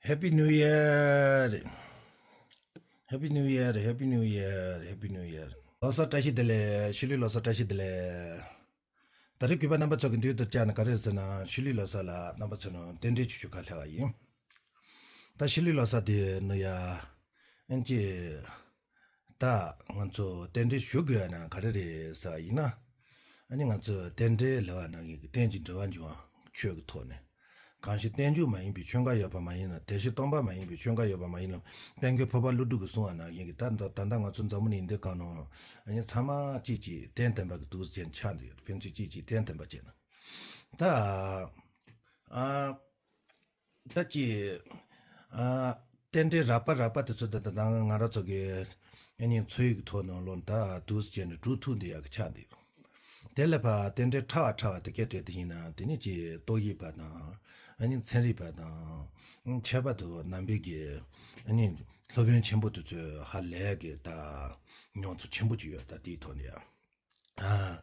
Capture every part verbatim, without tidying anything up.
Happy New Year! Happy New Year! Happy New Year! Happy New Year! ལོ་གསར་བཀྲ་ཤིས་བདེ་ལེགས། ཕྱི་ལུས་ལོ་གསར་བཀྲ་ཤིས་བདེ་ལེགས། ད་རེས་གུས་པ་རྣམ་པ་ཚོ་གི་མདུན་དུ་བཅར་ན་ག་རེ་ཟེར་ན། ཕྱི་ལུས་ལོ་གསར་ལ་རྣམ་པ་ཚོ་ནང་རྟེན་འབྲེལ་ཆུ་ཆུ་ཁ་ལྷེ་བ་ཡིན། ད་ཕྱི་ལུས་ལོ་གསར་དེ་ནི་ཡ་ཨན་ཅི། ད་ང་ཚོ་རྟེན་འབྲེལ་ཞུ་དགོས་ན་ག་རེ་རེད་ཟེར་བ་ཡིན་ན། ཨ་ནི་ང་ཚོ་རྟེན་འབྲེལ་ལབ་པ་ནང་བཞིན་གྱི་རྟེན་ཅིང་འབྲེལ་བར་འབྱུང་བ་ཆོས་ཀྱི་ཐོག་ནས། གང་ཞིག་རྟེན་འབྱུང་མ་ཡིན་པའི་ཆོས་འགའ་ཡོད་པ་མ་ཡིན་ན། དེ་བཞིན་སྟོང་པ་མ་ཡིན་པའི་ཆོས་འགའ་ཡོད་པ་མ་ཡིན་ནོ། དཔལ་མགོན་འཕགས་པ་ཀླུ་སྒྲུབ་ཀྱིས་གསུངས་པ་ནང་བཞིན་གྱི་ད་ད་ད་ལྟ་ང་ཚོ་འཛམ་བུ་གླིང་འདི་སྒང་ནང་ཨ་ནི་ཚང་མ་གཅིག་གཅིག་རྟེན་བརྟེན་པ་གི་འདུག་ཟེར་ཆགས་འདུག་ཕན་ཚུན་གཅིག་གཅིག་རྟེན་བརྟེན་པ་བྱས་ན། ད་ཨ། ད་ཅི། ཨ། རྟེན་འབྲེལ་རགས་པ་རགས་པ་དེ་ཚོ་ད་ད་ང་རང་ཚོ་གི་ཨ་ནི་འཚོ་བའི་གི་ཐོག་ནང་ལོགས་ད་འདུག་སེ་བྱས་ནས་གྲུབ་ཐུབ་འདི་ཡག་གི་ཆགས་འདུག་དེ་ལས་ཕར་རྟེན་འབྲེལ་ཕྲ་བ་ཕྲ་བ་དེ་སྐད་བྲིས་དེ་ཡིན་ན་དེ་ནི་ཅི་ཏོག་དབྱིབས་པ་དང་ཨ་ནི་ཚན་རིག་པ་དང་ཁྱད་པར་དུ་ནང་པའི་གི་ཨ་ནི་སློབ་དཔོན་ཆེན་པོ་དེ་ཚོས་ཧ་ལས་གི་ད་མྱོང་ཚོར་ཆེན་པོ་ཅིག་ཡོད་ད་དེའི་ཐོག་ནས་ཡང་། ཨ།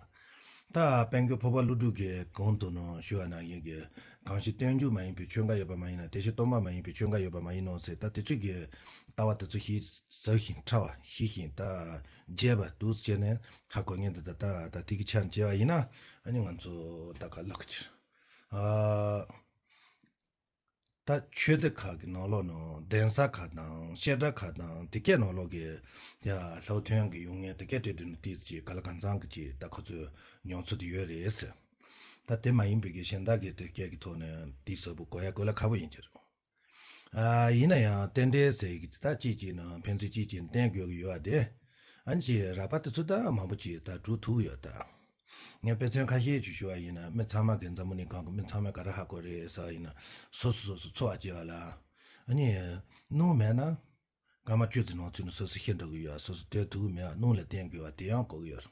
ད་དཔལ་མགོན་འཕགས་པ་ཀླུ་སྒྲུབ་ཀྱིས་གོང་དུ་ནང་ཞུ་བ་ནང་བཞིན་གྱི། གང་ཞིག་རྟེན་འབྱུང་མ་ཡིན་པའི་ཆོས་འགའ་ཡོད་པ་མ་ཡིན་ན། དེ་བཞིན་སྟོང་པ་མ་ཡིན་པའི་ཆོས་འགའ་ཡོད་པ་མ་ཡིན་ནོ་ཟེར། ད་དེ་ཚོས་ཀྱི་ལྟ་བ་དེ་ཚོ་ཞིབ་ཟབ་ཞིང་ཕྲ་བ་ཞིབ་ཞིང་ད་རྒྱས་པ་འདུག་སེ་བྱས་ནས་ཧ་གོ་མཁན་དེ་ད་ད་ད་དེ་གི་ཆ་ནས་བྱས་པ་ཡིན་ན་ཨ་ནི་ང་ཚོ་ད་ག་ལག་ཕྱིར། ཨ། ད་ཆོས་སྡེ་ཁག་གི་ནང་ལོགས་ནང་གདན་ས་ཁག་དང་བཤད་གྲྭ་ཁག་དང་དེ་སྐད་ནང་ལོགས་ཀྱི་ཡ་སློབ་ཐོན་གྱི་ཡོང་མཁན་དེ་སྐད་བྲིས་དུས་ནི་ཏིས་ཀྱི་ག་ལ་གང་ཚང་གི་ཅིག་ད་ཁོ་ཚོའི་མྱོང་ཚོར་དེ་ཡོད་རེད་ཟེར། ད་དེ་མ་ཡིན་པའི་གི་གཞན་དག་གི་དེ་སྐད་ཀྱི་ཐོག་ནས་དེ་ཟབ་པོ་གོ་ཡ་གོ་ལ་ཁ་པོ་ཡིན་གྱི་རེད། ཨ། ཡིན་ན་ཡང་རྟེན་འབྲེལ་ཟེར་གི་ད་གཅིག་གཅིག་ནང་ཕན་ཚུན་གཅིག་གཅིག་བརྟེན་དགོས་ཀྱི་ཡོད་པ་དེ། ཨ་ནི་ཅིག་རགས་པ་དེ་ཚོ་ད་མང་པོ་ཅིག་ད་གྲུབ་ཐུབ་ཡོད་ད། ངས་དཔེ་མཚོན་ཁ་ཤས་ཅིག་ཞུ་བ་ཡིན་ན་མི་ཚང་མ་གི་འཛམ་བུ་གླིང་སྒང་གི་མི་ཚང་མས་ག་རེ་ཧ་གོ་རེད་ཟེར་བ་ཡིན་ན། སོ་སོ་སོ་སོ་འཚོ་བ་སྐྱེལ་བ་ལ། ཨ་ནི། སྣུམ་མེད་ན། སྐར་མ་བཅུ་ཙམ་ནང་ཚུད་ནས་སོ་སོ་ཤི་འགྲོ་གི་ཡོད། སོ་སོ་སྡོད་ཐུབ་ཀྱི་མེད། སྣུམ་ལ་བརྟེན་དགོས་པ་དེ་ཡང་གོ་གི་ཡོད།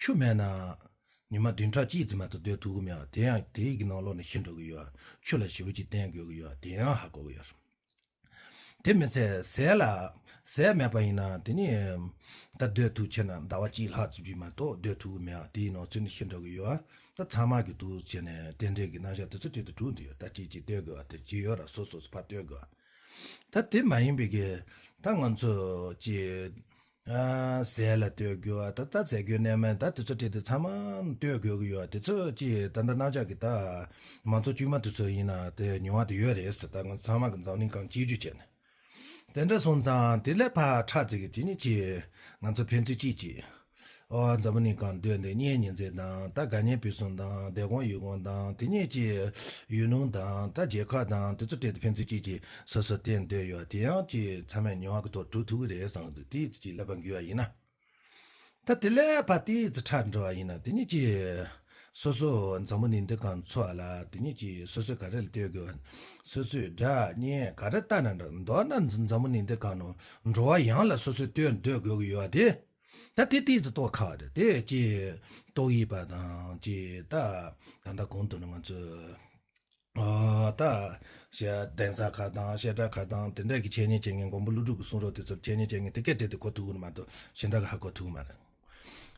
ཆུ་མེད་ན། ཉི་མ་བདུན་ཕྲག་གཅིག་ཙམ་མ་གཏོགས་སྡོད་ཐུབ་ཀྱི་མེད། དེ་ཡང་དེའི་གི་ནང་ལོགས་ནས་ཤི་འགྲོ་གི་ཡོད། ཆུ་ལ་ཞེ་པོ་ཅིག་བརྟེན་དགོས་ཀྱི་ཡོད། དེ་ཡང་ཧ་གོ་གི་ཡོད། དེ་མི་ཚད་ཟས་ལ། ཟས་མེད་པ་ཡིན་ན་དེ་ནི། ད་སྡོད་ཐུབ་ཆེ་ན་ཟླ་བ་གཅིག་ལྷག་ཙམ་ཅིག་མ་གཏོགས་སྡོད་ཐུབ་ཀྱི་མེད། དེའི་ནང་ཚུད་ནས་ཤི་འགྲོ་གི་ཡོད། ད་ཚང་མ་གི་འདུག་བྱས་ནས་རྟེན་འབྲེལ་གྱི་རྣམ་གཞག་དེ་ཚོ་བྲིས་ཏེ་གྲུབ་འདུག་ཡོད། ད་ཅིག་ཅིག་སྡོད་དགོས་པ་དེ་ཅིག་ཡོད་ར། སོ་སོ་སོ་ཕར་སྡོད་དགོས་པ། ད་དེ་མ་ཡིན་པའི་གི། ད་ང་ཚོ་ཅིག་ཨ། ཟས་ལ་ལྟོས་དགོས་པ། ད་ད་ཟས་གོས་གནས་མལ་ད་དེ་ཚོ་བྲིས་ཏེ་ཚང་མ་ལྟོས་དགོས་ཀྱི་ཡོད། དེ་ཚོ་ཅིག་ད་ལྟ་རྣམ་གཞག་གི་ད་མང་ཚོགས་དཀྱུས་མ་དེ་ཚོ་ཡིན་ན་དེ་མྱོང་བ་དེ་ཡོད་རེད་ཟེར། ད་ང་ཚང་མ་གི་འཛམ་གླིང་སྒང་གཅིག་གྱུར་བྱས་ནས་དེ་འདྲ་སོང་ཙང་དེ་ལས་ཕར་ཁྲག་ཙིག་གི་དེ་ནི་ཅིག་ང་ཚོ་ཕན་ཚུན་གཅིག་གཅིག་ཨོ། འཛམ་བུ་གླིང་སྒང་སྡོད་འདི་གཉེན་ཉེ་ཚན་དང་ད་དགའ་ཉེ་སྤུན་གསུམ་དང་སྡེ་ཁོངས་ཡུལ་ཁོངས་དང་དེ་ཉིད་ཀྱི་ཡུལ་ལུང་དང་ད་རྒྱལ་ཁབ་དང་དེ་ཚོ་སྤྲད་དེ་ཕན་ཚུན་གཅིག་གིས་སོ་སོ་བརྟེན་སྡོད་ཡོད། དེ་ཡང་ཅིག་ཚང་མས་མྱོང་བ་གི་ཐོག་གྲུབ་ཐུབ་ཀྱི་རེད་བསམ་འདུག་དེའི་ཚེ་ཅིག་ལབ་པ་འགྱུར་བ་ཡིན་ན། ད་དེ་ལས་ཕར་དེའི་ཚེ་ཁྲག་འགྲོ་བ་ཡིན་ན་དེ་ཉིད་ཀྱི་སོ་སོ་འཛམ་བུ་གླིང་འདི་སྒང་འཚོ་བ་ལ་དེ་ཉིད་ཀྱི་སོ་སོས་ག་རེ་ལ་ལྟོས་དགོས། སོ་སོས་དགྲ་གཉེན་ག་རེ་ལྟ་ན་འདྲ། མདོར་ན་འཛམ་བུ་གླིང་འདི་སྒང་ནང་འགྲོ་བ་ཡོངས་ལ་སོ་སོས་ལྟོས་སྡོད་དགོས་ཀྱི་ཡོད་པ་དེ། ད་དེ་ཏིག་ཙམ་རྟོགས་ཁག་རེད། དེ་ཅི་ཏོག་དབྱིབས་པ་དང་ཅི་ད་ད་ལྟ་གོང་དུ་ནི་ང་ཚོས་ཨ་ད་ཞེ་གདན་ས་ཁག་དང་བཤད་གྲྭ་ཁག་དང་དེ་འདྲ་གི་འཆད་ཉན་བྱེད་མཁན་མགོན་པོ་ཀླུ་སྒྲུབ་ཀྱི་གསུང་རབ་དེ་ཚོར་འཆད་ཉན་བྱེད་མཁན་དེ་སྐད་བྲིས་ཏེ་གོ་ཐུབ་ཀྱི་མ་གཏོགས་གཞན་དག་གིས་ཧ་གོ་ཐུབ་ཀྱི་མ་རེད།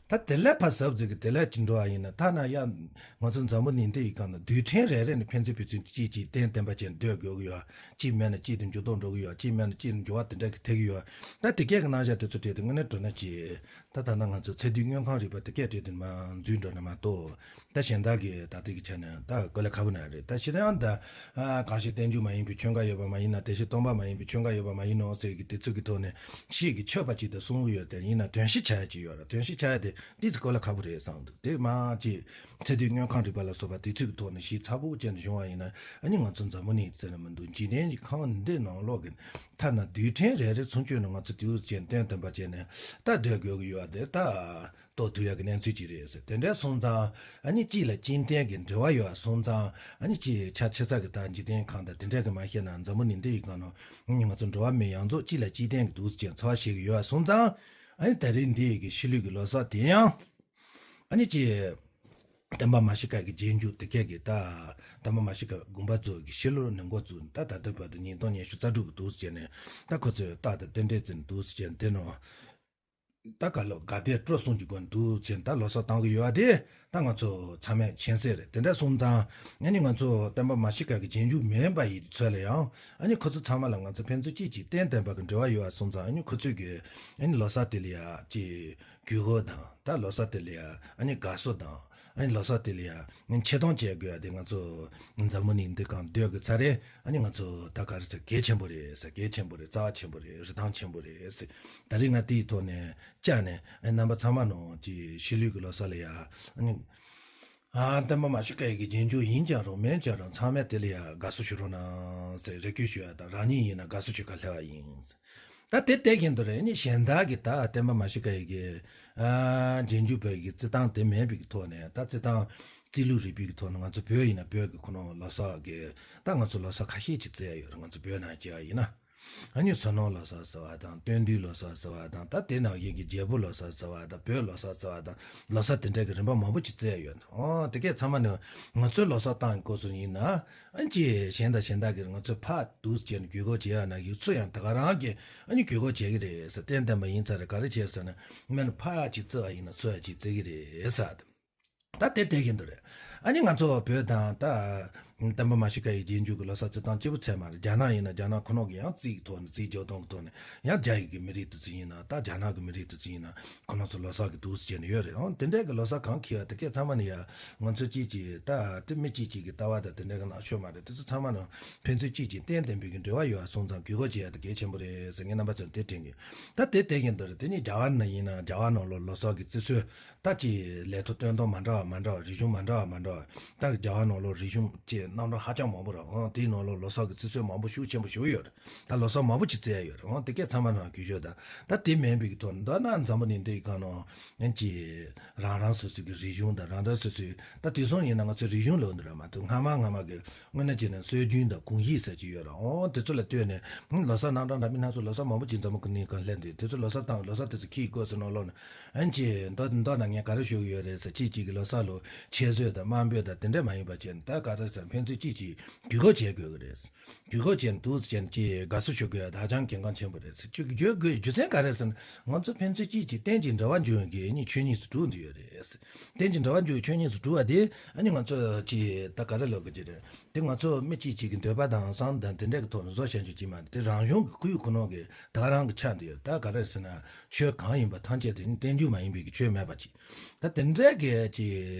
ད་དེ་ལས་ཕར་ཟབ་ཟིག་གི་དེ་ལས་ཅི་འགྲོ་བ་ཡིན་ན་ཐ་ན་ཡང་ང་ཚོ་འཛམ་བུ་གླིང་འདི་ཡི་སྒང་ན་རྡུལ་ཕྲན་རེ་རེ་ནས་ཕན་ཚུན་ཕན་ཚུན་གཅིག་གཅིག་རྟེན་བརྟེན་པ་བྱས་ནས་སྡོད་དགོས་ཀྱི་ཡོད། གཅིག་མེད་ན་གཅིག་ཏུ་འགྱུར་ལྡོག་འགྲོ་གི་ཡོད། གཅིག་མེད་ན་གཅིག་ཏུ་འགྱུར་བ་དེ་འདྲ་གི་ཐེབས་ཀྱི་ཡོད། ད་དེ་སྐད་ཀྱི་རྣམ་གཞག་དེ་ཚོ་བྲིས་ཏེ་དངོས་གནས་དྲང་གནས་ཀྱི་ད་ད་ལྟ་ང་ཚོ་ཚེ་དུས་དངོས་ཁམས་རིག་པ་དེ་སྐད་བྲིས་ཏེ་མར་འཛུལ་འགྲོ་ན་མ་གཏོགས་ད་གཞན་དག་གི་ད་ལྟ་གི་ཆ་ནས་ད་གོ་ལ་ཁ་བོ་ན་རེད། ད་ཤི་ད་ཡང་ད་གང་ཞིག་རྟེན་འབྱུང་མ་ཡིན་པའི་ཆོས་འགའ་ཡོད་པ་མ་ཡིན་ན། དེ་བཞིན་སྟོང་པ་མ་ཡིན་པའི་ཆོས་འགའ་ཡོད་པ་མ་ཡིན་ནོ་ཟེར་གི་དེ་ཚོ་གི་ཐོག་ནས་ཤེས་ཀྱི་ཆོད་པ་ཅིག་ད་གསུང་གི་ཡོད། དེ་ཡིན་ན་དོན་ཞིབ་ཆ་ཡ་ཅིག་ཡོད་ར། དོན་ཞིབ་ཆ་ཡ་དེ་འདི་ཚོ་གོ་ལ་ཁ་བོ་རེད་བསམ་འདུག་དེ་མ་ཅིག་ཚེ་དུས་དངོས་ཁམས་རིག་པ་ལ་སོགས་པ་དེ་ཚོ་གི་ཐོག་ནས་ཞིབ་ཚགས་པོ་བྱས་ནས་བྱུང་བ་ཡིན་ན། ཨ་ནི་ང་ཚོ་འཛམ་བུ་གླིང་ཟེར་ན་མི་འདུག་འཇིག་རྟེན་གྱི་ཁམས་འདི་ནང་ལོགས་ཀྱི་ཐ་ན་རྡུལ་ཕྲན་རེ་རེ་ཚུན་ཆོད་ནས་ང་ཚོ་དེའུ་ཅན་བརྟེན་བརྟེན་པ་བྱས་ནས་ད་སྡོད་དགོས་ཀྱི་ཡོད་པ་དེ་ད་རྟོགས་ཐུབ་ཡག་གི་གནས་ཚུལ་ཅིག་རེད་ཟེར། དེ་འདྲ་སོང་ཙང་ཨ་ནི་གཅིག་ལ་གཅིག་བརྟེན་གྱི་འབྲེལ་བ་ཡོད་པ་སོང་ཙང་ཨ་ནི་གཅིག་ཆ་ཆེ་ས་གི་ད་འཇིག་རྟེན་ཁམས་དང་དེ་འདྲ་གི་མ་བཤད་ན་འཛམ་བུ་གླིང་འདི་ཡི་སྒང་ནང་ང་ཚོ་འགྲོ་བ་མི་ཡོངས་རྫོགས་གཅིག་ལ་གཅིག་བརྟེན་གྱི་འདུག་ཟེར་འཚོ་བ་བྱེད་ཀྱི་ཡོད་པ་སོང་ཙང་ཨ་ནི་ད་རེས་འདི་ཡི་གི་ཤི་ལུས་ཀྱི་ལོ་གསར་དེ་ཡང་ཨ་ནི་གཅིག་དམ་པ་མ་ཤི་ཀ་གི་རྗེས་འཇུག་དེ་གས་ཀྱི་ད་དམ་པ་མ་ཤི་ཀ་དགོངས་པ་རྫོགས་ཀྱི་ཤི་ལོ་ནས་འགོ་བཙུགས་ད་ད་ལྟ་བར་དུ་ཉིས་སྟོང་ཉི་ཤུ་རྩ་དྲུག་གི་འདུག་ཟེར་ནས་ད་ཁོ་ཚོས་རྟགས་དང་རྟེན་འབྲེལ་བཙུགས་འདུག་ཟེར་དེ་ནང་། ད་ག་ལོ་དགའ་དད་སྤྲོ་གསུམ་གྱི་སྒོ་ནས་འདུག་ཅེས་ད་ལོ་གསར་བཏང་གི་ཡོད་པ་དེ་ད་ང་ཚོ་ཚང་མས་མཁྱེན་གསལ་རེད། དེ་འདྲ་སོང་ཙང་ཨ་ནི་ང་ཚོ་སྟོན་པ་མཱ་ཤི་ཀ་གི་རྗེས་འཇུག་མིན་པ་ཡི་ཚོད་ལ་ཡང་ཨ་ནི་ཁོ་ཚོ་ཚང་མ་ལ་ང་ཚོ་ཕན་ཚུན་གཅིག་གཅིག་རྟེན་བརྟེན་པ་གི་འབྲེལ་བ་ཡོད་པ་སོང་ཙང་ཨ་ནི་ཁོ་ཚོས་གི་ཨ་ནི་ལོ་གསར་དེ་ལ་ཡ་ཅིག་གུས་བཀུར་དང་ད་ལོ་གསར་དེ་ལ་ཡ་ཨ་ནི་དགའ་བསུ་དང་། ཨ་ནི་ལོ་གསར་དེ་ལ་ཡ་ཨ་ནི་ཆེ་མཐོང་བྱེད་དགོས་ཡ་དེ་ང་ཚོ་འཛམ་བུ་གླིང་འདི་སྒང་སྡོད་དགོས་ཚར་རེད། ཨ་ནི་ང་ཚོ་ད་ག་རེ་ཟེར་གལ་ཆེན་པོ་རེད་ཟེར། གལ་ཆེན་པོ་རེད། རྩ་བ་ཆེན་པོ་རེད། རིན་ཐང་ཆེན་པོ་རེད་ཟེར། ད་རེས་ང་དེའི་ཐོག་ནས་བཅར་ནས་ཨ་ནི་རྣམ་པ་ཚང་མ་ནང་གི་ཕྱི་ལོགས་ཀྱི་ལོ་གསར་ལ་ཡ་ཨ་ནི་ཨ་སྟོན་པ་མཱ་ཤི་ཀ་ཡི་གི་རྗེས་འཇུག་ཡིན་ཀྱང་རུང་མིན་ཀྱང་རུང་ཚང་མས་དེ་ལ་ཡ་དགའ་བསུ་ཞུ་རོགས་གནང་ཟེར་རེ་སྐུལ་ཞུ་ཡ་དང་། རང་ཉིད་ཡིན་ན་དགའ་བསུ་ཞུ་ག་སླེབས་པ་ཡིན། ད་དེ་དེ་བཞིན་དུ་རེད། ཨ་ནི་གཞན་དག་གི་ད་སྟོན་པ་མཱ་ཤི་ཀ་ཡི་གི་ཨ་རྗེས་འཇུག་པའི་གི་རྩི་སྟངས་དེ་མེད་པའི་གི་ཐོག་ནས་ད་རྩི་སྟངས་རྩིས་ལུགས་རིག་པའི་གི་ཐོག་ནས་ང་ཚོ་བོད་ཡིན་ན་བོད་ཀྱི་ཁོ་ན་ལོ་གསར་གི་ད་ང་ཚོ་ལོ་གསར་ཁ་ཤས་ཅིག་རྩི་ཡ་ཡོད་རེད། ང་ཚོ་བོད་ནང་བྱས་པ་ཡིན་ན། ཨ་ནི་བསོད་ནམས་ལོ་གསར་ཟེར་བ་དང་། སྟོན་དུས་ལོ་གསར་ཟེར་བ་དང་། ད་དེ་ནང་བཞིན་གྱི་རྒྱལ་པོ་ལོ་གསར་ཟེར་བ་དང་། བོད་ལོ་གསར་ཟེར་བ་དང་། ལོ་གསར་དེ་འདྲ་གི་རིམ་པ་མང་པོ་ཅིག་རྩི་ཡ་ཡོད། ཨོ་དེ་གས་ཚང་མ་ནི་ང་ཚོའི་ལོ་གསར་བཏང་གི་སྐབས་སུ་ཡིན་ན། ཨ་ནི་ཅིག་གཞན་དང་གཞན་དག་གིས་ང་ཚོས་ཕར་འདུག་སེ་བྱས་ནས་གུས་བཀུར་བྱེད་ཡ་ན་ཡུལ་ཚོ་ཡང་དེ་ག་རང་གིས་ཨ་ནི་གུས་བཀུར་བྱེད་ཀྱི་རེད་ཟེར། རྟེན་བརྟེན་པ་ཡིན་ཙང་རེད། ག་རེ་བྱས་ཟེར་ན་སྨན་ཕར་ཅིག་བརྩི་བ་ཡིན་ན་ཚུར་ཅིག་བརྩི་གི་རེད་ཟེར། ད་དེ་དེ་བཞིན་དུ་རེད། ཨ་ནི་ང་ཚོ་བོད་དང་ད་སྟོན་པ་མཱ་ཤི་ཀ་ཡི་རྗེས་འཇུག་གི་ལོ་གསར་རྩི་སྟངས་གཅིག་པ་ཚད་མ་རེད། རྒྱ་ནག་ཡིན་ན་རྒྱ་ནག་ཁོ་ནོ་གི་ཡང་རྩིས་ཀྱི་ཐོག་ནས་རྩིས་རྒྱག་སྟངས་ཀྱི་ཐོག་ནས་ཡང་རྒྱ་ཡི་གི་མི་རིགས་དེ་ཚོ་ཡིན་ན། ད་རྒྱ་ནག་གི་མི་རིགས་དེ་ཚོ་ཡིན་ན་ཁོ་ནོ་ཚོ་ལོ་གསར་གི་འདུག་སེ་བྱས་ནས་ཡོད་རེད། ཨང་དེ་འདྲ་གི་ལོ་གསར་གང་འཁེལ་བ་དེ་གས་ཚང་མ་ནི་ཡ་ང་ཚོ་གཅིག་གཅིག་ད་དེ་མི་གཅིག་གཅིག་གི་ལྟ་བ་དང་དེ་འདྲ་གི་ནང་ཤོད་མ་རེད། དེ་ཚོ་ཚང་མ་ནང་ཕན་ཚུན་གཅིག་གཅིག་རྟེན་བརྟེན་པའི་གི་འབྲེལ་བ་ཡོད་པ་སོང་ཙང་གུས་བཀུར་བྱེད་ཡ་དེ་གལ་ཆེན་པོ་རེད་ཟེར་ངས་རྣམ་པ་ཚོར་དེ་དྲན་གི། ད་དེ་དེ་བཞིན་དུ་རེད། དེ་ནི་རྒྱ་གར་ནང་ཡིན་ན་རྒྱ་གར་ནང་ལོ་ལོ་གསར་གི་རྩི་སྲོལ་ད་ཅིག་ལས་ཐོག་སྟོན་སྟངས་མ་འདྲ་བ་མ་འདྲ་བ། རིག་གཞུང་མ་འདྲ་བ་མ་འདྲ་བ། ད་རྒྱ་གར་ནང་ལོ་རིག་གཞུང་ཅེས་རྣམ་གྲངས་ཧ་ཅང་མང་པོ་རེད། འོང་དེའི་ནང་ལོ་ལོ་གསར་གི་རྩི་སྲོལ་མང་པོ་ཤུགས་ཆེན་པོ་ཞིག་ཡོད་རེད། ད་ལོ་གསར་མང་པོ་ཅིག་རྩི་ཡ་ཡོད་རེད། འོང་དེ་སྐད་ཚང་མ་ནང་གུས་ཞབས་དང་། ད་དེ་མིན་པའི་གི་ཐོག་ནས་མདོར་ན་འཛམ་བུ་གླིང་འདིའི་སྒང་ནང་ཡང་ཅིག་རང་རང་སོ་སོའི་གི་རིག་གཞུང་དང་། རང་རང་སོ་སོའི་ད་དེང་སང་ཡིན་ན་ང་ཚོའི་རིག་གཞུང་ལབ་འདི་ར་མ་གཏོགས་སྔ་མ་སྔ་མ་གི་དངོས་གནས་བྱས་ན་སྲོལ་རྒྱུན་དང་གོམས་གཤིས་ཟེར་གྱི་ཡོད་རེད། འོང་དེ་ཚོ་ལ་ལྟོས་ནས་ལོ་གསར་རྣམ་གྲངས་འདྲ་མིན་སྣ་ཚོགས། ལོ་གསར་མང་པོ་ཅིག་འཛམ་བུ་གླིང་སྒང་སླེབས་འདུག་དེ་ཚོ་ལོ་གསར་བཏང་། ལོ་གསར་དེ་ཚོ་འཁྱེར་དགོས་ཟེར་ནོ་ལོག་ནས། ཨ་ནི་ཅིག་མདོར་མདོར་ན་ངས་ག་རེ་ཞུ་གི་ཡོད་རེད་ཟེར། གཅིག་གཅིག་གི་ལོ་གསར་ལོ་ཁྱད་གསོད་དང་དམའ་འབེབས་དང་དེ་འདྲ་མ་ཡིན་པ་བྱས་ནས། ད་ག་རེ་ཟེར། ཕན་ཚུན་གཅིག་གཅིག་གུས་བཀུར་བྱེད་དགོས་ཀྱི་རེད། གུས་བཀུར་བྱས་ནས་འདུག་སེ་བྱས་ནས་ཅིག་དགའ་བསུ་ཞུ་དགོས་ཡ་ད་ཧ་ཅང་གལ་འགངས་ཆེན་པོ་རེད་ཟེར། ཅིག་བརྗོད་དགོས་རྒྱུ་མཚན་ག་རེ་ཟེར་ན། ང་ཚོ་ཕན་ཚུན་གཅིག་གཅིག་རྟེན་ཅིང་འབྲེལ་བར་འབྱུང་བའི་གི་ཨ་ནི་ཆོས་ཉིད་སུ་གྲུབ་འདུག་ཡོད་རེད་ཟེར། རྟེན་ཅིང་འབྲེལ་བར་འབྱུང་བའི་ཆོས་ཉིད་སུ་གྲུབ་པ་དེ་ཨ་ནི་ང་ཚོ་ཅིག་ད་ག་རེ་ལབ་དགོས་ཀྱི་རེད། དེ་ང་ཚོ་མི་གཅིག་གཅིག་གི་འདོད་པ་དང་བསམ་དང་དེ་འདྲ་གི་ཐོག་ནས་བཟོ་བྱ་རྒྱུ་ཅིག་མ་རེད། དེ་རང་བྱུང་གི་ཁོའི་ཁོ་ན་གི་ད་ག་རང་གི་ཆགས་བསྡད་ཡོད། ད་ག་རེ་ཟེར་ན། ཆོས་གང་ཡིན་པ་ཐམས་ཅད་དེ་ནི་རྟེན་འབྱུང་མ་ཡིན་པའི་གི་ཆོས་མེད་པ་ཅིག་ད་དེ་འདྲ་གི་ཅིག་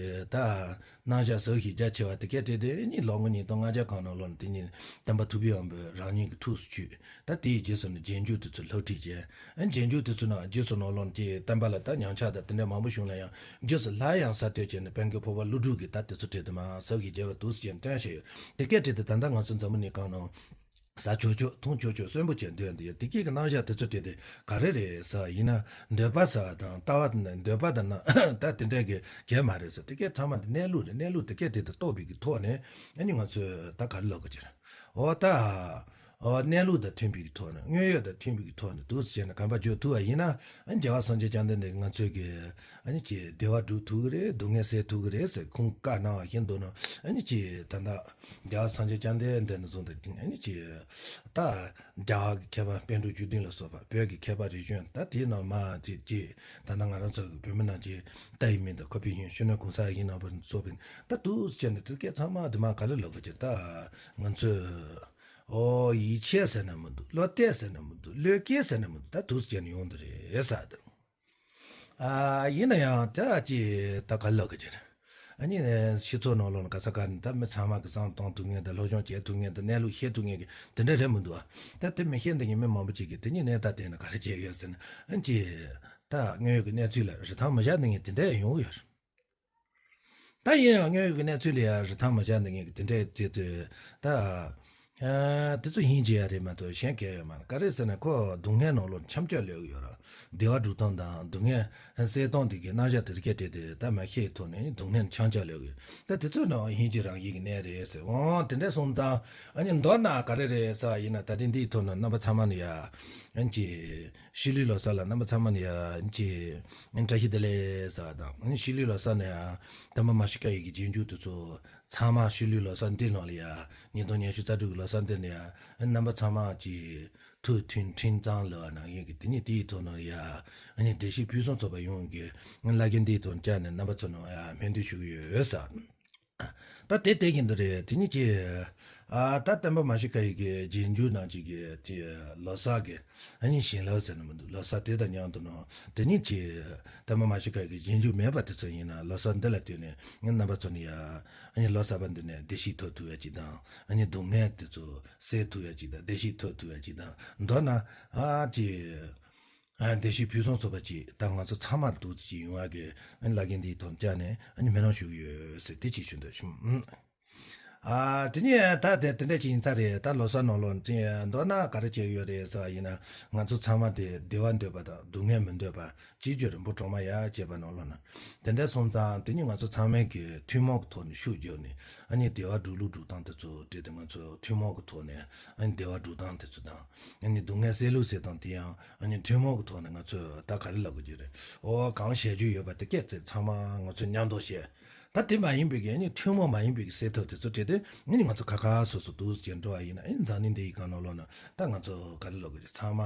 ད་རྣམ་གཞག་ཟབ་ཞིང་རྒྱ་ཆེ་བ་དེ་གས་དེ་དེ་ནི་ལོ་ངོ་ཉིས་སྟོང་ལྔ་བརྒྱ་གང་ནང་ལོགས་ནས་དེ་ཉིད་སྟོན་པ་ཐུབ་པའི་དབང་པོས་རང་ཉིད་ཀྱི་ཐུགས་སུ་ཆུད། ད་དེའི་རྗེས་སུ་ནི་རྗེས་འཇུག་དེ་ཚོ་ལྷག་ཁྲིད་བྱས། ཨ་རྗེས་འཇུག་དེ་ཚོ་ནང་རྗེས་སུ་ནང་ལོགས་ཀྱི་བསྟན་པ་ལ་ད་ཉམས་ཆག་དང་དེ་འདྲ་མང་པོ་བྱུང་ན་ཡང་། རྗེས་སུ་སླར་ཡང་གསར་གཏོད་བྱས་ནས་དཔལ་མགོན་འཕགས་པ་ཀླུ་སྒྲུབ་ཀྱིས་ད་དེ་ཚོ་བྲིས་ཏེ་མར་ཟབ་ཞིང་རྒྱས་པར་འདུག་སེ་བྱས་ནས་བཏོན་བཞག་ཡོད། དེ་སྐད་བྲིས་ཏེ་ད་ལྟ་ང་ཚོ་འཛམ་བུ་གླིང་སྒང་ནང་ཟ་ཆོག་ཆོག་འཐུང་ཆོག་ཆོག་གསོན་པོ་བྱས་སྡོད་འདི་ཡོད། དེ་སྐད་ཀྱི་རྣམ་གཞག་དེ་ཚོ་བྲིས་ཏེ་ག་རེ་རེད་ཟེར་བ་ཡིན་ན། འདོད་པ་ཟེར་བ་དང་ལྟ་བ་དང་། འདོད་པ་དང་ན་ད་དེ་འདྲ་གི་གལ་མ་རེད་ཟེར། དེ་སྐད་ཚང་མ་འདི་གནས་ལུགས་རེད། གནས་ལུགས་དེ་སྐད་བྲིས་ཏེ་རྟོགས་པའི་གི་ཐོག་ནས་ཨ་ནི་ང་ཚོས་ད་ག་རེ་ལབ་དགོས་ཀྱི་རེད། འོ་ད། འོ་གནས་ལུགས་དང་མཐུན་པའི་གི་ཐོག་ནས། དངོས་ཡོད་དང་མཐུན་པའི་གི་ཐོག་ནས་འདུག་སེ་བྱས་ནས་གོམ་པ་བརྒྱབ་ཐུབ་པ་ཡིན་ན། ཨ་ནི་རྒྱལ་བ་སངས་རྒྱས་བཅོམ་ལྡན་འདས་ང་ཚོའི་གི་ཨ་ནི་ཅིག་བདེ་བ་སྒྲུབ་ཐུབ་ཀྱི་རེད། སྡུག་བསྔལ་སེལ་ཐུབ་ཀྱི་རེད་ཟེར་ཁོང་བཀའ་གནང་བ་བཞིན་འདུག་ན། ཨ་ནི་ཅིག་ད་ལྟ་རྒྱལ་བ་སངས་རྒྱས་བཅོམ་ལྡན་འདས་ནས་བཟུང་སྟེ་ཨ་ནི་ཅིག་ད་རྒྱ་གར་གྱི་མཁས་པ་པཎ་གྲུབ་བཅུ་བདུན་ལ་སོགས་པ། བོད་ཀྱི་མཁས་པ་རིག་གཞུང་། ད་དེའི་ནང་མ་དེ་ཅིག་ད་ལྟ་ང་རང་ཚོ་གི་བོད་མི་ནང་ཅིག་ལྟ་ཡི་མིང་དང་ཁོ་པའི་ཡིན་ཤུ་ནན་གོང་ས་ཡིན་ནང་བར་སོགས་པའི་ད་འདུག་སེ་བྱས་ནས་དེ་སྐད་ཚང་མ་དེ་མ་ག་རེ་ལབ་དགོས་ཀྱི་རེད། ད་ང་ཚོས། ཨོ་ཡིད་ཆེས་ཟེར་ན་མི་འདུག་བློ་གཏད་ཟེར་ན་མི་འདུག་བློས་སྐྱེལ་ཟེར་ན་མི་འདུག་ད་འདུག་སེ་བྱས་ནས་ཡོང་འདི་རེད་ཟེར་དེ། ཨ་ཡིན་ན་ཡང་ད་ཅི་ད་ག་ལབ་གི་ཅི་རེད། ཨ་ནི་སྤྱི་ཚོགས་ནང་ལོགས་ལ་ག་ས་ག་ནས་ད་མི་ཚང་མ་གི་བསམ་གཏོང་ཐུབ་མཁན་དང་། སློབ་སྦྱོང་བྱེད་ཐུབ་མཁན་དང་། གནས་ལུགས་ཤེས་ཐུབ་མཁན་གི་དེ་འདྲ་རེད་མི་འདུག་ཨ། ད་དེ་མི་ཤེས་འདི་ཉིན་མི་མང་པོ་ཅིག་གིས་དེ་ཉིན་ནས་ད་བལྟས་ན་ག་རེ་བྱས་ཡོད་ཟེར་ན། ཨ་ཅི་ད་དངོས་ཡོད་ཀྱི་གནས་ཚུལ་ལ་རིན་ཐང་མི་བཞག་འདི་ཉིན་དེ་འདྲ་ཡོང་གི་ཡོད་རེད། ད་ཡིན་ཡང་དངོས་ཡོད་ཀྱི་གནས་ཚུལ་ལ་ཡང་རིན་ཐང་མ་བཞག་འདི་ངེད་ཀྱི་དེ་འདྲའི་དེ་དུས་ད་ཨ་དེ་ཚོ་ཡིན་གྱི་ཡ་རེད་མ་གཏོགས་གཞན་གལ་ཡོད་མ་རེད། ག་རེ་ཟེར་ན་ཁོ་སྡུག་བསྔལ་ནང་ལོགས་འཆམ་འཆམ་ལོས་ཀྱི་ཡོད་ར། བདེ་བ་སྒྲུབ་སྟངས་དང་སྡུག་བསྔལ་སེལ་སྟངས་དེ་གི་རྣམ་གཞག་དེ་སྐད་བྲིས་ཏེ་ད་མ་ཤེས་ཐོག་ནས་སྡུག་བསྔལ་འཆམ་འཆམ་ལོས་ཀྱི། ད་དེ་ཚོ་ནང་ཡིན་གྱི་རང་ཡིན་གྱི་གནས་རེད་ཟེར། འོང་དེ་འདྲ་སོང་ཙང་ཨ་ནི་མདོར་ན་ག་རེ་རེད་ཟེར་བ་ཡིན་ན། ད་རེས་འདིའི་ཐོག་ན་རྣམ་པ་ཚང་མ་ནས་ཡ་ཨ་ནི་ཅི། ཕྱི་ལོའི་ལོ་གསར་ལ་རྣམ་པ་ཚང་མ་ནས་ཡ་ཅི་བཀྲ་ཤིས་བདེ་ལེགས་ཟེར་བ་དང་། ཕྱི་ལོའི་ལོ་གསར་ནས་ཡ་སྟོན་པ་མཱ་ཤི་ཀ་ཡི་གི་རྗེས་འཇུག་དེ་ཚོ་ ཚང་མ་ཤུལ་ལུས་ལོ་གསར་འདི་ནང་ལ་ཡ། ཉིས་སྟོང་ཉི་ཤུ་རྩ་དྲུག་གི་ལོ་གསར་འདི་ནས་ཡ། རྣམ་པ་ཚང་མ་གྱིས་ཐུགས་མཐུན་འཕྲིན་གཙང་ལ་གནང་ཡིན་གྱི། དེ་ནས་དེའི་ཐོག་ནང་ལ་ཡ། ཨ་ནི་བདེ་སྐྱིད་ཕུན་སུམ་ཚོགས་པ་ཡོང་གི་བླ་རྒན་འདིའི་ཐོག་བཅར་ནས་རྣམ་པ་ཚོ་ནང་ཡ་སྨོན་འདུན་ཞུ་གི་ཡོད་ས། ད་དེ་དེ་ཡིན་དུ་རེད། དེ་ནས་ཀྱི། ཨ་ད་སྟོན་པ་མཱ་ཤི་ཀ་ཡི་གི་རྗེས་འཇུག་ནང་གཅིག་གི་དེ་ལོ་གསར་གི་ཨ་ནི་བྱིན་རླབས་ཟེར་ན་མི་འདུག་ལོ་གསར་དེ་དང་མཉམ་དུ་ནང་དེ་ནས་ཀྱི་སྟོན་པ་མཱ་ཤི་ཀ་ཡི་གི་རྗེས་འཇུག་མེད་པ་དེ་ཚོ་ཡིན་ན་ལོ་གསར་འདི་ལ་ལྟོས་ནས་ངས་རྣམ་པ་ཚོ་ནི་ཡ། ཨ་ནི་ལོ་གསར་པ་འདི་ནས་བདེ་སྐྱིད་ཐོབ་ཐུབ་ཡ་ཅིག་དང་། ཨ་ནི་སྡུག་བསྔལ་དེ་ཚོ་སེལ་ཐུབ་ཡ་ཅིག་དང་། བདེ་སྐྱིད་ཐོབ་ཐུབ་ཡ་ཅིག་དང་། མདོར་ན་ཨ་ཅི་ཨ་བདེ་སྐྱིད་ཕུན་སུམ་ཚོགས་པ་ཅིག་ད་ང་ཚོ་ཚང་མར་འདུག་ཅིག་ཡོང་བ་གི་ཨ་ནི་བླ་རྒན་འདིའི་ཐོག་བཅར་ནས་ཨ་ནི་སྨོན་ལམ་ཞུ་གི་ཡོད་ཟེར་དེ་ཅིག་ཞུ་འདོད་བྱུང་། ཨ་དེ་ནས་ད་དེ་དེ་འདྲ་ཅིག་ཡིན་ས་རེད། ད་ལོ་གསར་ནང་ལོགས་ཅི་མདོར་ན་ག་རེ་བྱས་ཡོད་རེད་ཟེར་བ་ཡིན་ན། ང་ཚོ་ཚང་མ་དེ་བདེ་བ་འདོད་པ་དང་སྡུག་བསྔལ་མི་འདོད་པ། ཅིའི་ཕྱིར་རིང་པོ་གྲོག་མ་ཡ་བྱས་པ་ནང་ལོགས་ན། དེ་འདྲ་སོང་ཙང་དེ་ནི་ང་ཚོ་ཚང་མས་ཀྱི་ཐུན་མོང་གི་ཐོག་ནས་ཤུགས་བརྒྱབ་ནས་ཨ་ནི་བདེ་བ་སྒྲུབ་ལུགས་སྒྲུབ་སྟངས་དེ་ཚོ་བྲིས་ཏེ། ང་ཚོ་ཐུན་མོང་གི་ཐོག་ནས་ཨ་ནི་བདེ་བ་སྒྲུབ་སྟངས་དེ་ཚོ་དང་། ཨ་ནི་སྡུག་བསྔལ་སེལ་ལུགས་ཟེར་སྟངས་དེ་ཡང་ཨ་ནི་ཐུན་མོང་གི་ཐོག་ནས་ང་ཚོས་ད་ག་རེ་ལབ་དགོས་ཀྱི་རེད། ཨོ་གང་བཤད་རྒྱུ་ཡོད་པ་དེ་སྐད་ཚེ་ཚང་མ་ང་ཚོས་མཉམ་དུ་བཤད། ད་དེ་མ་ཡིན་པའི་གི་ཨ་ནི་ཐུན་མོང་མ་ཡིན་པའི་གི་སེལ་ཐབས་དེ་ཚོ་བྲིས་ཏེ་ཨ་ནི་ང་ཚོ་ཁ་ཁ་སོ་སོ་འདུག་ཅེས་འགྲོ་བ་ཡིན་ན། ཨ་ནི་འཛམ་གླིང་འདི་ཡི་སྒང་ནང་ལོགས་ན་ད་ང་ཚོ་ག་རེ་ལབ་དགོས་རེད། ཚང་མ་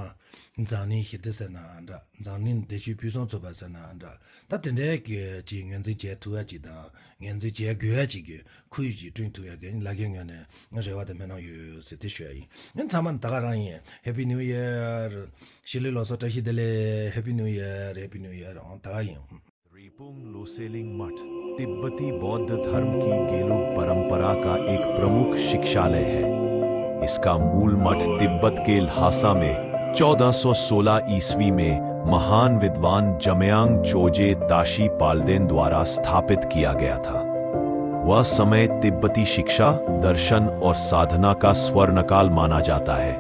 འཛམ་གླིང་ཞི་བདེ་ཟེར་ན་འདྲ། འཛམ་གླིང་བདེ་སྐྱིད་ཕུན་སུམ་ཚོགས་པ་ཟེར་ན་འདྲ། ད་དེ་འདྲའི་གི་ཅིག་ངོས་འཛིན་བྱེད་ཐུབ་ཡ་ཅིག་དང་ངོས་འཛིན་བྱེད་དགོས་ཡ་ཅིག་གི་ཁོར་ཡུག་ཅིག་བསྐྲུན་ཐུབ་ཡ་གི་བླ་རྒན་ངོས་ནས་རེ་བ་དང་སྨོན་ལམ་ཡོད་ཟེར་དེ་ཞུ་ཡ་ཡིན། ཨ་ནི་ཚང་མ་ད་ག་རང་ཡིན། Happy New Year། ཤི་ལི་ལོ་སོ་བཀྲ་ཤིས་བདེ་ལེགས། Happy New Year། Happy New Year། ཨང་ད་ག་ཡིན། Drepung Loseling मठ तिब्बती बौद्ध धर्म की गेलुग परंपरा का एक प्रमुख शिक्षालय है। इसका मूल मठ तिब्बत के ल्हासा में चौदह सौ सोलह ईस्वी में महान विद्वान जमयांग चोजे ताशी पाल्देन द्वारा स्थापित किया गया था। वह समय तिब्बती शिक्षा, दर्शन और साधना का स्वर्णकाल माना जाता है।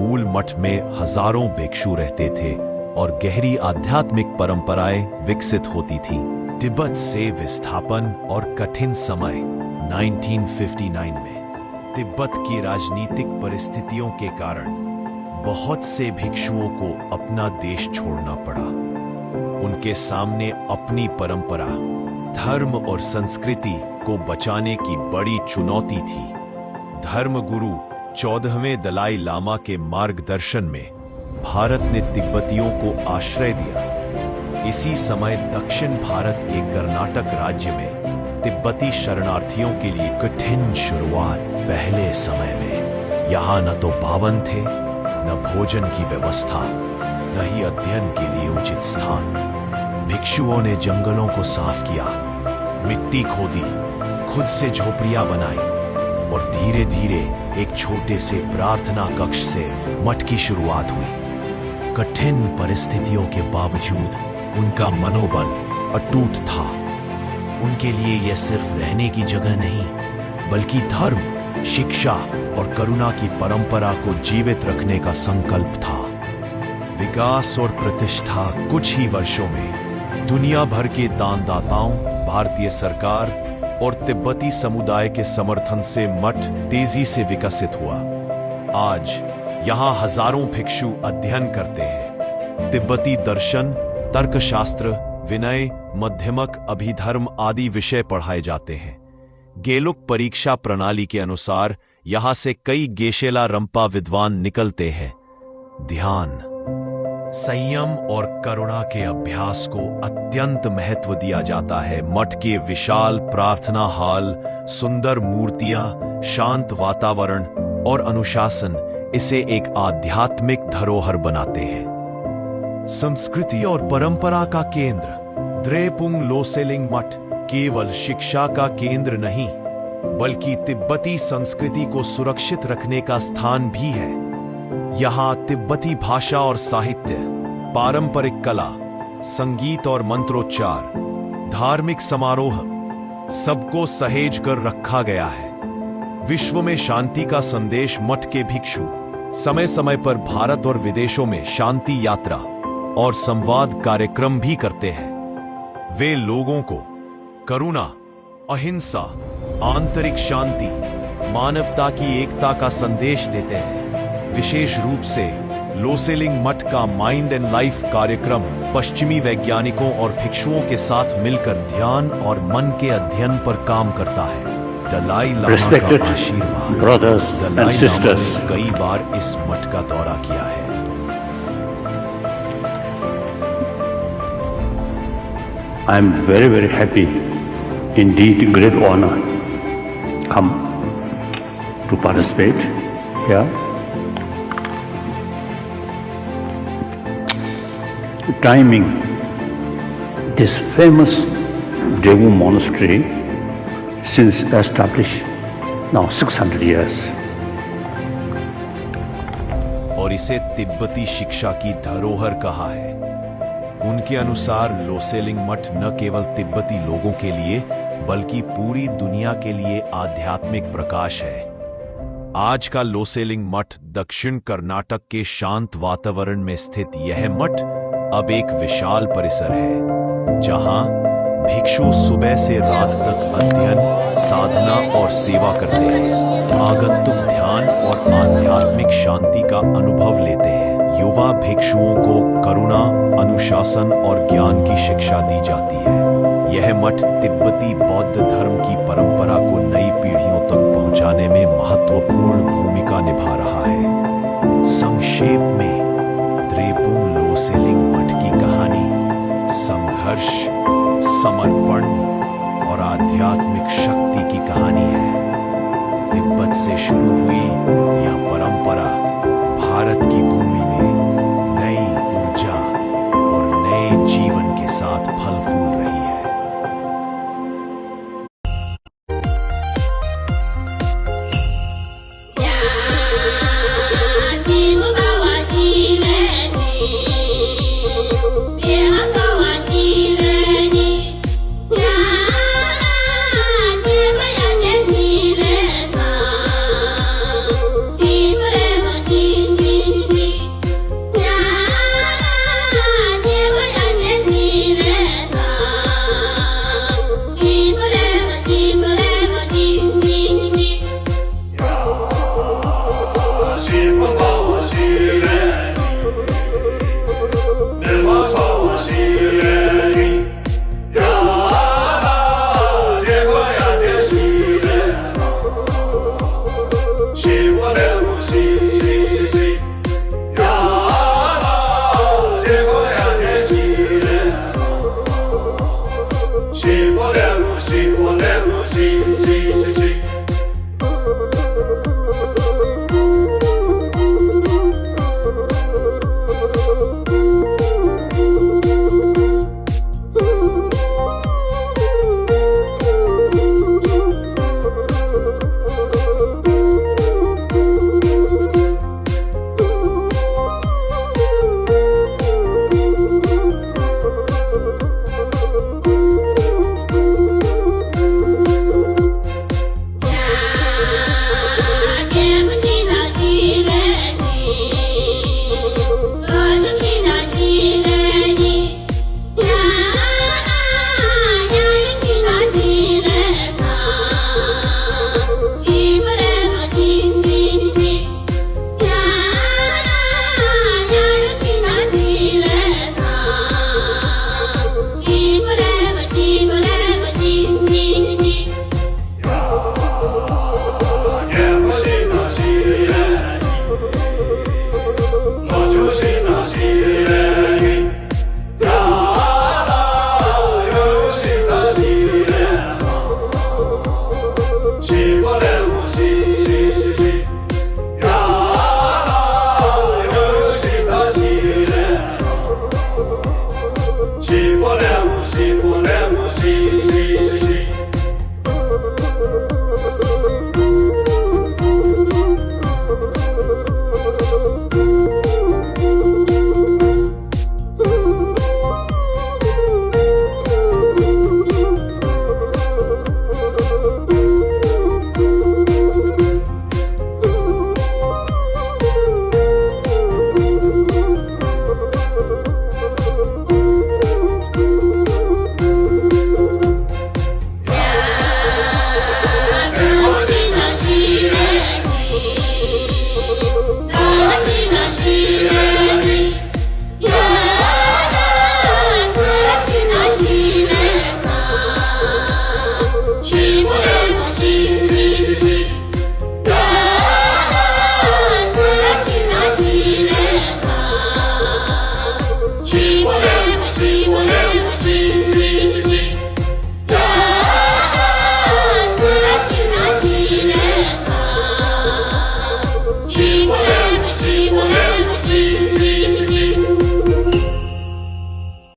मूल मठ में हजारों भिक्षु रहते थे और गहरी आध्यात्मिक परंपराएं विकसित होती थीं। तिब्बत से विस्थापन और कठिन समय। नाइनटीन फिफ्टी नाइन में तिब्बत की राजनीतिक परिस्थितियों के कारण बहुत से भिक्षुओं को अपना देश छोड़ना पड़ा। उनके सामने अपनी परंपरा, धर्म और संस्कृति को बचाने की बड़ी चुनौती थी। धर्मगुरु चौदहवें दलाई लामा के मार्गदर्शन में भारत ने तिब्बतियों को आश्रय दिया। इसी समय दक्षिण भारत के कर्नाटक राज्य में तिब्बती शरणार्थियों के लिए कठिन शुरुआत। पहले समय में यहाँ न तो भवन थे, न भोजन की व्यवस्था, न ही अध्ययन के लिए उचित स्थान। भिक्षुओं ने जंगलों को साफ किया, मिट्टी खोदी, खुद से झोपड़ियां बनाई और धीरे-धीरे एक छोटे से प्रार्थना कक्ष से मठ की शुरुआत हुई। कठिन परिस्थितियों के बावजूद उनका मनोबल अटूट था। उनके लिए यह सिर्फ रहने की जगह नहीं, बल्कि धर्म, शिक्षा और करुणा की परंपरा को जीवित रखने का संकल्प था। विकास और प्रतिष्ठा। कुछ ही वर्षों में दुनिया भर के दानदाताओं, भारतीय सरकार और तिब्बती समुदाय के समर्थन से मठ तेजी से विकसित हुआ। आज यहाँ हजारों भिक्षु अध्ययन करते हैं। तिब्बती दर्शन, तर्कशास्त्र, विनय, मध्यमक, अभिधर्म आदि विषय पढ़ाए जाते हैं। गेलुक परीक्षा प्रणाली के अनुसार यहाँ से कई गेशेला रंपा विद्वान निकलते हैं। ध्यान, संयम और करुणा के अभ्यास को अत्यंत महत्व दिया जाता है। मठ के विशाल प्रार्थना हॉल, सुंदर मूर्तियां, शांत वातावरण और अनुशासन इसे एक आध्यात्मिक धरोहर बनाते हैं। संस्कृति और परंपरा का केंद्र। द्रेपुंग लोसेलिंग मठ केवल शिक्षा का केंद्र नहीं, बल्कि तिब्बती संस्कृति को सुरक्षित रखने का स्थान भी है। यहाँ तिब्बती भाषा और साहित्य, पारंपरिक कला, संगीत और मंत्रोच्चार, धार्मिक समारोह, सबको सहेज कर रखा गया है। विश्व में शांति का संदेश। मठ के भिक्षु समय-समय पर भारत और विदेशों में शांति यात्रा और संवाद कार्यक्रम भी करते हैं। वे लोगों को करुणा, अहिंसा, आंतरिक शांति, मानवता की एकता का संदेश देते हैं। विशेष रूप से लोसेलिंग मठ का माइंड एंड लाइफ कार्यक्रम पश्चिमी वैज्ञानिकों और भिक्षुओं के साथ मिलकर ध्यान और मन के अध्ययन पर काम करता है। दलाई लामा का Respected आशीर्वाद। Brothers and दलाई लामा sisters, ने कई बार इस मठ का दौरा किया है। I am very, very happy, indeed great honor come to participate here. Timing, this famous Daegu monastery since established now six hundred years. और इसे तिब्बती शिक्षा की धरोहर कहा है। उनके अनुसार लोसेलिंग मठ न केवल तिब्बती लोगों के लिए बल्कि पूरी दुनिया के लिए आध्यात्मिक प्रकाश है। आज का लोसेलिंग मठ दक्षिण कर्नाटक के शांत वातावरण में स्थित यह मठ अब एक विशाल परिसर है, जहां भिक्षु सुबह से रात तक अध्ययन, साधना और सेवा करते हैं। आगंतुक ध्यान और आध्यात्मिक शांति का अनुभव लेते हैं। युवा भिक्षुओं को करुणा, अनुशासन और ज्ञान की शिक्षा दी जाती है। यह मठ तिब्बती बौद्ध धर्म की परंपरा को नई पीढ़ियों तक पहुंचाने में महत्वपूर्ण भूमिका निभा रहा है। संक्षेप में, द्रेपुंग लोसेलिंग मठ की कहानी संघर्ष, समर्पण और आध्यात्मिक शक्ति की कहानी है। तिब्बत से शुरू हुई यह परंपरा भारत की भूमि में नई ऊर्जा और नए जीवन के साथ फल फूल रही है।